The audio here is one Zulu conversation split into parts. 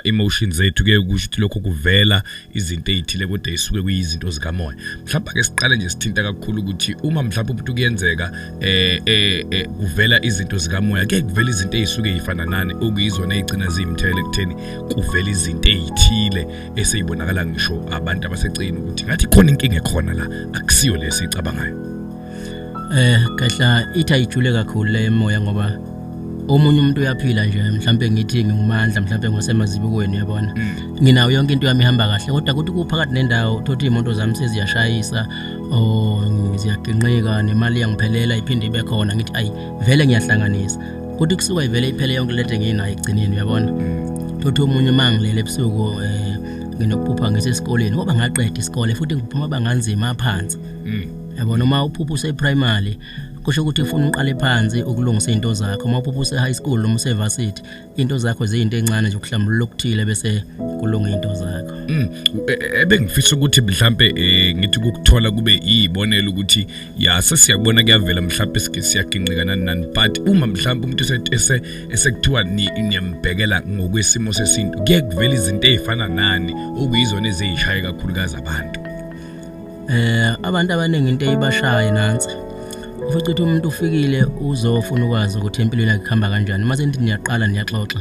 Emotions zethu ke kusho ukuthi lokho kuvela izinto ezithile kodwa isuke kuyizinto zikamoya. Mhlawumbe ake siqale nje sithinta kakhulu ukuthi uma mhlawumbe umuntu kuyenzeka kuvela izinto zikamoya, ke kuvela izinto ezisuke zifana nani okuyizona ezigcina ziyimthele ekutheni kuvela izinto ezithile eseyibonakala ngisho abantu abasecini ukuthi ngathi khona inkinga ekhona la, akusiyo lesicabangayo. Kahla ithi ayijule kakhulu le moya, ngoba omunye umuntu uyaphila nje, mhlambe ngithi ngingumandla, mhlambe ngosemazibukweni, uyabona, nginayo yonke into yami ihamba kahle, kodwa kuthi kuphakathi nendawo uthothi imoto zami seziyashayisa oh ziyaginqika, nemali iyangiphelela, iphinde ibe khona, ngithi ayi vele ngiyahlanganisa, kuthi kusuka ivele iphele yonke lento enginayo ekugcineni, uyabona. Thothi omunye mangilele ebusuku nginokuphupha ngisesikoleni, ngoba ngaqeda isikole futhi ngiphuma banganzima phansi, yabona. Uma uphupha use-primary kusho ukuthi ufuna uqale phansi ukulungisa izinto zakho. Uma uphupha use-high school noma use-varsity, into zakho ziyinto encane nje, ukuhlambulula okuthile bese kulunga izinto zakho. Ebengifisa ukuthi mhlambe ngithi ukuthola kube yibonelo ukuthi ya sesiyakubona kuyavela mhlambe siyaginqika nani nani, but uma mhlambe umuntu esekuthiwa niyambhekela ngokwesimo sesintu, kuye kuvela izinto ezifana nani okuyizona eziyishaye kakhulukazi abantu? Abantu abaningi into eyibashaye nansi, ufica ukuthi umuntu ufikile uzofuna ukwazi ukuthi empilweni yakhe ihamba kanjani. Mase nithi niyaqala niyaxoxa,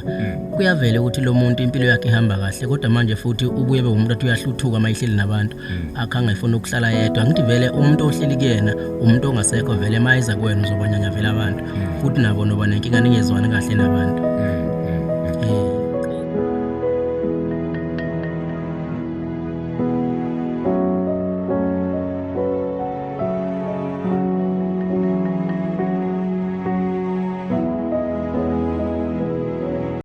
kuyavela ukuthi lo muntu impilo yakhe ihamba kahle, kodwa manje futhi ubuye be umuntu athi uyahluthuka uma ehleli nabantu, akhange efuna ukuhlala yedwa. Ngithi vele umuntu ohleli kuyena umuntu ongasekho vele, uma eza kuwena uzobanyanya vele abantu, futhi nabo noba nenkinga, ningezwani kahle nabantu.